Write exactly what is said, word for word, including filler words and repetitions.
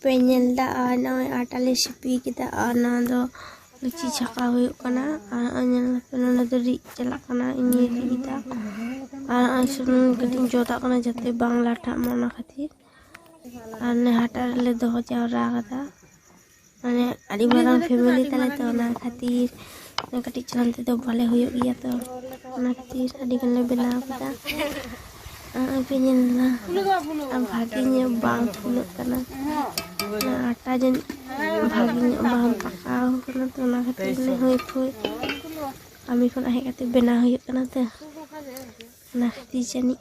ᱯᱮ ᱧᱮᱞ ᱮᱫᱟ, ᱟᱨ ᱱᱚᱜᱼᱚᱭ ᱟᱴᱟ ᱞᱮ ᱥᱤᱯᱤ ᱠᱮᱫᱟ, ᱟᱨ ᱱᱚᱣᱟ ᱫᱚ ᱞᱩᱪᱤ ᱪᱷᱟᱸᱠᱟᱣ ᱦᱩᱭᱩᱜ ᱠᱟᱱᱟ᱾ ᱟᱨ ᱱᱚᱜᱼᱚᱭ ᱧᱮᱞ ᱫᱟᱯᱮ, ᱱᱚᱰᱮ ᱫᱚ ᱨᱤᱫ ᱪᱟᱞᱟᱜ ᱠᱟᱱᱟ, ᱤᱧ ᱨᱤᱫ ᱮᱫᱟ᱾ ᱟᱨ ᱱᱚᱜᱼᱚᱭ ᱥᱩᱱᱩᱢ ᱠᱟᱹᱴᱤᱡ ᱤᱧ ᱡᱚᱫᱟᱜ ᱠᱟᱱᱟ, ᱡᱟᱛᱮ ᱵᱟᱝ ᱞᱟᱴᱷᱟᱜ ᱢᱟ, ᱚᱱᱟ ᱠᱷᱟᱹᱛᱤᱨ᱾ ᱟᱨ ᱚᱱᱮ ᱦᱟᱴᱟᱜ ᱨᱮᱞᱮ ᱫᱚᱦᱚ ᱡᱟᱣᱨᱟ ᱠᱟᱫᱟ, ᱢᱟᱱᱮ ᱟᱹᱰᱤ ᱢᱟᱨᱟᱝ ᱯᱷᱮᱢᱮᱞᱤ ᱛᱟᱞᱮ ᱛᱚ, ᱚᱱᱟ ᱠᱷᱟᱹᱛᱤᱨ ᱠᱟᱹᱴᱤᱡ ᱪᱟᱞᱟᱱ ᱛᱮᱫᱚ ᱵᱟᱞᱮ ᱦᱩᱭᱩᱜ ᱜᱮᱭᱟ ᱛᱚ, ᱚᱱᱟ ᱠᱷᱟᱹᱛᱤᱨ ᱟᱹᱰᱤ ᱜᱟᱱ ᱞᱮ ᱵᱮᱱᱟᱣ ᱠᱟᱫᱟ᱾ ᱟᱨ ᱯᱮ ᱧᱮᱞ ᱫᱟ, ᱟᱨ ᱵᱷᱟᱜᱮ ᱧᱚᱜ ᱵᱟᱝ ᱯᱷᱩᱞᱟᱹᱜ ᱠᱟᱱᱟ᱾ ᱚᱱᱟ ᱟᱴᱟ ᱡᱟᱹᱱᱤᱡ ᱵᱷᱟᱜᱮ ᱧᱚᱜ ᱵᱟᱝ ᱯᱟᱠᱟᱣ ᱠᱟᱱᱟ ᱛᱚ, ᱚᱱᱟ ᱠᱷᱟᱹᱛᱤᱨ ᱦᱩᱭ ᱯᱷᱩᱭ ᱠᱟᱹᱢᱤ ᱠᱷᱚᱱᱟᱜ ᱦᱮᱡ ᱠᱟᱛᱮ ᱵᱮᱱᱟᱣ ᱦᱩᱭᱩᱜ ᱠᱟᱱᱟ ᱛᱚ, ᱚᱱᱟ ᱠᱷᱟᱹᱛᱤᱨ ᱡᱟᱹᱱᱤᱡ᱾